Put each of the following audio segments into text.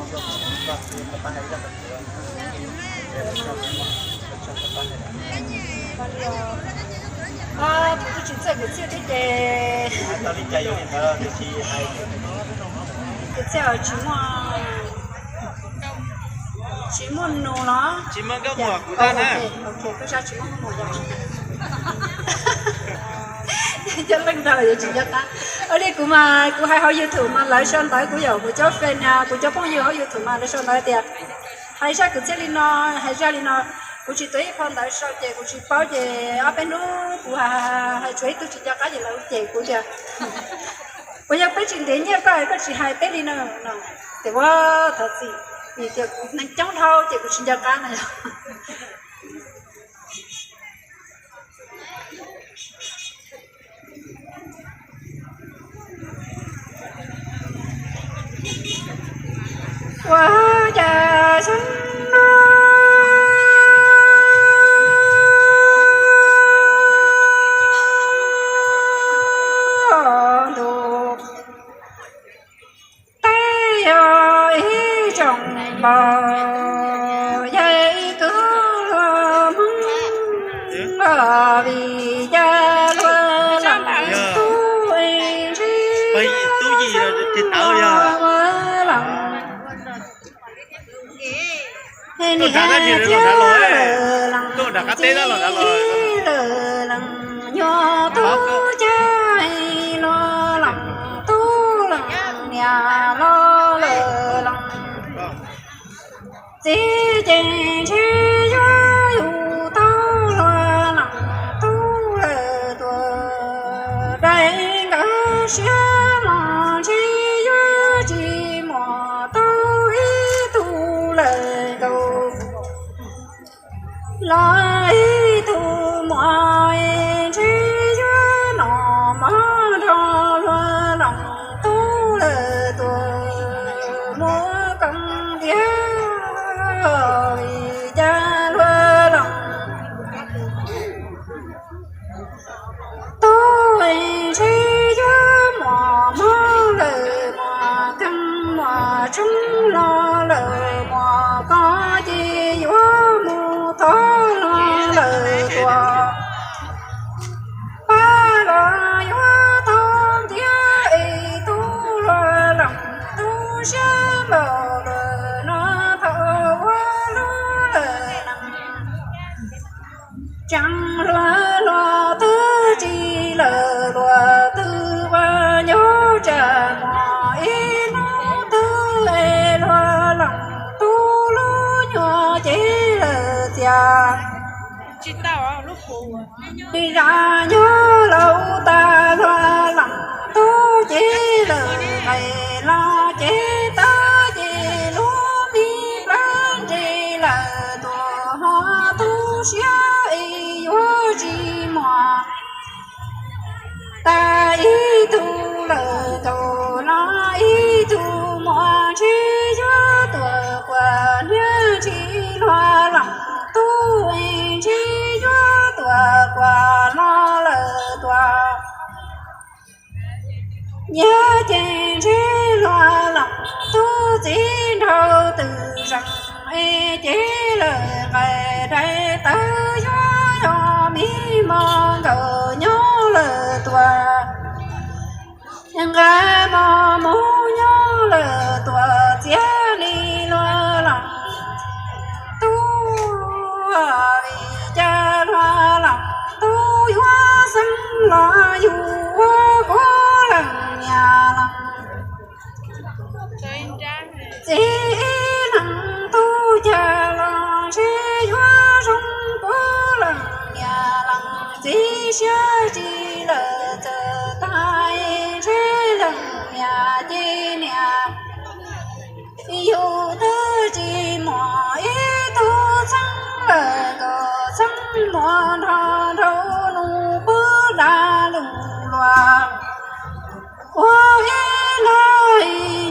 Kuv tsis txawj kwv txhiaj thiab ces kwv txhiaj tsis muaj, tsis muaj nus los? Tsis muaj nkauj muam yog cov leej ntawd yuav tsis nco qab. Ua li kuv mas kuv hais hauv YouTube mas lawv sau ntawv kuv yom, kuv cov fan na, kuv cov phooj ywg hauv YouTube mas lawv sau ntawv tias hais zaj kwv txhiaj li no, hais zaj li no. Kuv tsis tuav ib phau ntawv sau ces kuv tsis paub ces ob peb hnub kuv hais tshuav ib tug tsis nco qab ces lawv cem kuv tias puas yog peb tsis ntiav nyiaj koj es koj tsis hais peb li no no. Ces ua thov txim vim tias kuv neeg coob dhau ces kuv tsis nco qab no yog. Ua cas xyoo no ntuj teb yog ib tsoom npaum yog ib kwv luag Hmoob los vim cas luag lam tub ntsib ua lam niam thiab lawm lees txiv lawm lees nyuam tub cag los lees tub lees niam los lawm lees txiv ces ntshe yuav yug tau luag lees tub lawm tuag. Dai nkawd siab los ntshe yuav tsis muaj tau ib tug lawm nkaus. Los ib tug muaj ntshe yuav noj mov nrog luag lees tub lawm tuag. Muaj koom tiag vim cas luag lees tub ntshe yuav muaj mob lawm muaj keeb muaj tshoob los lawm muaj koj ces yuav mus thov luag lawm tuag. Pab los yuav thov tiag es tub luag lees tub siab npaum lawm no thaum ua lub lawm nees. Tseem luag luag twb tsis lawm luag twb ua nyob tsam muaj ib hnub twg es luag lees tub lub nyuag cev lawm tiag. Zam nyob laus tas luag lees tub cev lawm nqes los cev tag ces lub me plab nres lawm tuag ho tu siab es yuav tsis muaj tas ib tug lawm nkaus los ib tug muaj ntshe yuav tuag kuas niag ntshe luag lees tub es ntshe yuav tuag kuas los lawm tuag. Nyiaj ces ntshe luag lees tub txiv nraug twm zees es cev lawm nqaij dai tawv yuav yog me mos nkawm nyob lawm tuag. Nqa mos mus nyob lawm tuag txiav li luag lees tub, vim cas luag lees tub yuav xeeb los yug ua kuv leej niam lees txiv, ib leeg tub cag los ntshe yuav zoo kuv leej niam lees txiv siab tsis lawm txawm tag ntshe leej niam ces niam yug twb tsis muaj ib tug txheeb lawm nkaus txheeb muaj nrog nraug nus pub dag lus luag. Ua ib lag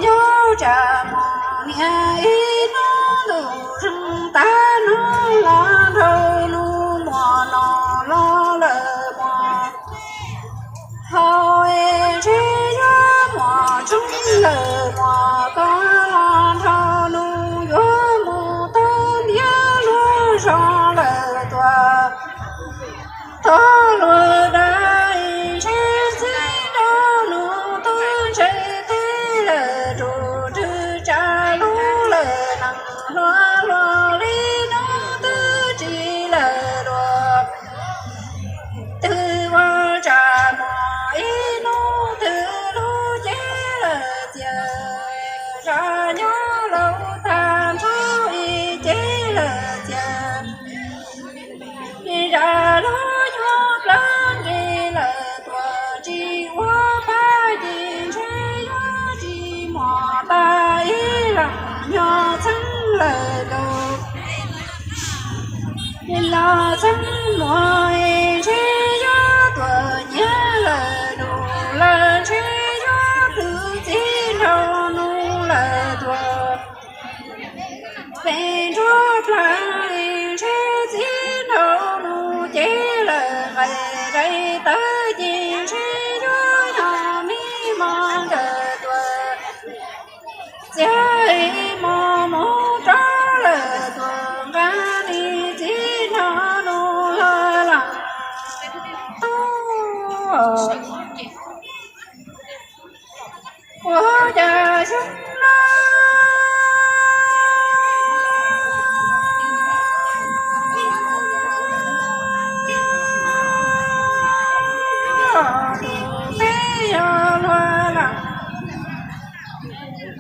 nyob tsam muaj niam ib hnub ntuj theej tag hnub los nraug nus muaj no los lawm muaj hau es ntshe yuav muaj tshoob lawm muaj koj los nraug Nyob txheeb lawm nkaus, los txheeb muag ntshe yuav tuaj nyiav lawm nus, lawv ntshe yuav plhws txiv nraug nus lawm tuaj. Pem nruab plawv ntshe txiv nraug nus ces lawv nqaij daim tawv ces ntshe yuav yog me mos nkawd tuaj. Txiav mos mus rov lawm tuaj nqa li txiv nraug nus los lam tub. Ua cas xyoo no peb yog luag lam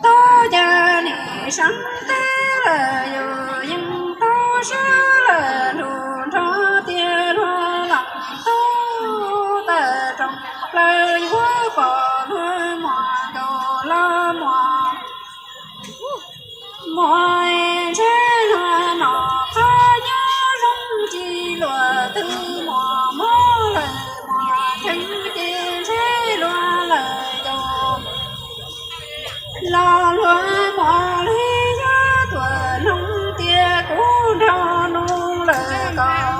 tub, cas nim saib teb lawm yus yeej tub siab lawm nrug nrog tias luag lam tub. Tawm rooj plaws yuav pom luag muag nkaus los muag. Muag ntshe luag nom qab nyob zoo tsis luag twg, muag mob lawm muag nkeeg ces ntshe luag lawm yus. Los luag muag li yuav tuaj noog tias kuv nraug nus lawm kom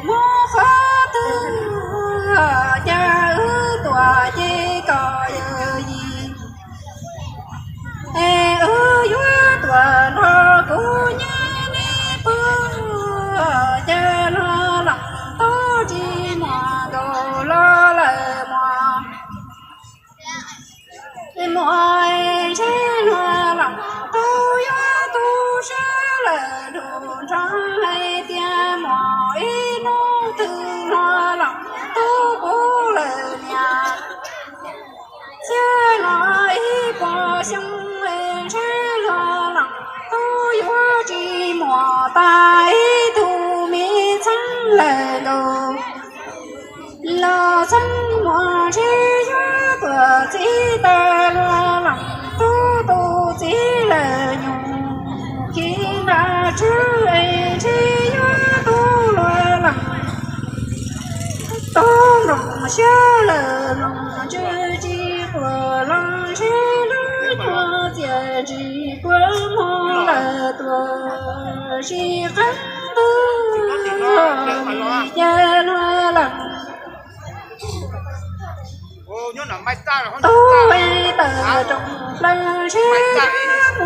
muab qhov twg, cas wb tuaj ces kom yawm yim es wb yuav tuaj nrog kuv nyiag neb pw, cas luag lam tub tsis muag nkaus los lawm muag. Muag ntshe luag lam tub yuav tu siab lawm nrug nrog hais tias muag ib hnub twg luag lam tub puv lawm niam. Txhiab los ib puas xyoo ntshe luag lam tub yuav tsis muaj tag ib tug me txheeb lawm nkaus. Los txheeb muag ntshe yuav tuaj txiv tas luag lam tub tu txiv lawm nyuj khi nra tswb es ntshe yuav tu luag lam tub nplooj siab lawm los ntshe tsis quaj los ntshe lub nyuag txiaj tsis quaj muag lawm tuaj sib qeeb ntug li cas luag lam tub tawm rooj plaws ntshe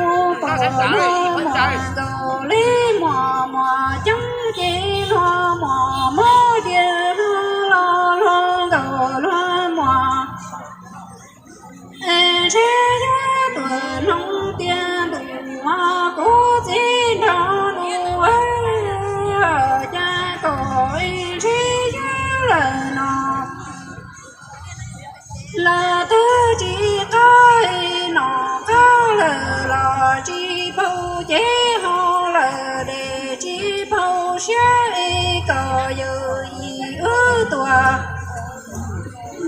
mus pom luag muag nkaus li muag muag coob ces luag muag mob diav luag los luag nkaus luag muag. Ntshe yuav tuaj noog tias ntuj muag kuv txiv nraug nus, cas kom ntshe yuav lawm no los twb tsis qab, nom qab lawm los tsis paub cev hau lawm dej tsis paub siab es kom yawm yim wb tuaj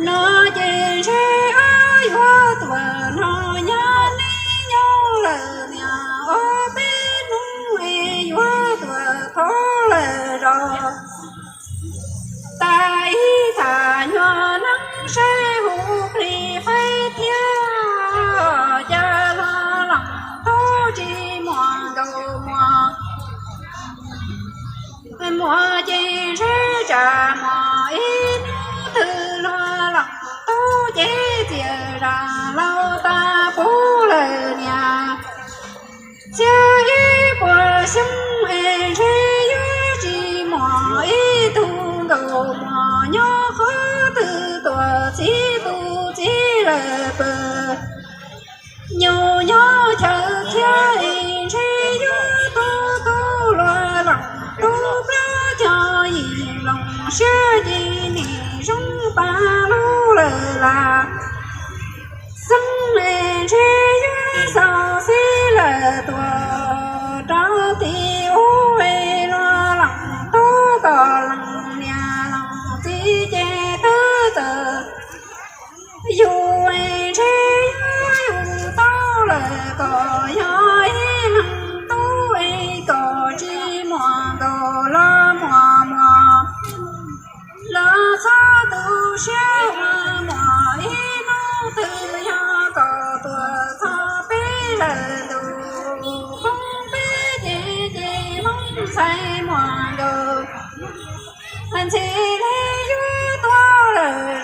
no ces ntshe wb yuav tuaj no nyob neb nyob lawm niam ob peb hnub es yuav tuaj thov lawm zos tas ib tham nyuag neeb saib hu plig faib thiab, cas luag lam tub tsis muag nkaus muag. Muag ces ntshe tsam muag ib hnub twg luag lam tub ces txias zam laus tas puv lawm niam. Txhiab ib puas xyoo es ntshe yuav tsis muaj ib tug nkaus muag nyob qhov twg tuaj txiv tu txiv lawm pw. Nyuj nyob chaw thiab es ntshe yuav tub tub luag lam tub plab cog yim loos siab ces nim zoo pa lub lawm las. Xeeb es ntshe yuav xaus xib lawm tuaj rau tim ub es luag lam tub kom lees niam lees txiv ces twb txawm yus es ntshe yuav yus tau lawm kom yog Lawm ntuj poob peb ces ces Hmoob ntxhais muaj nkaus, ntxhi li yuav tuag lawm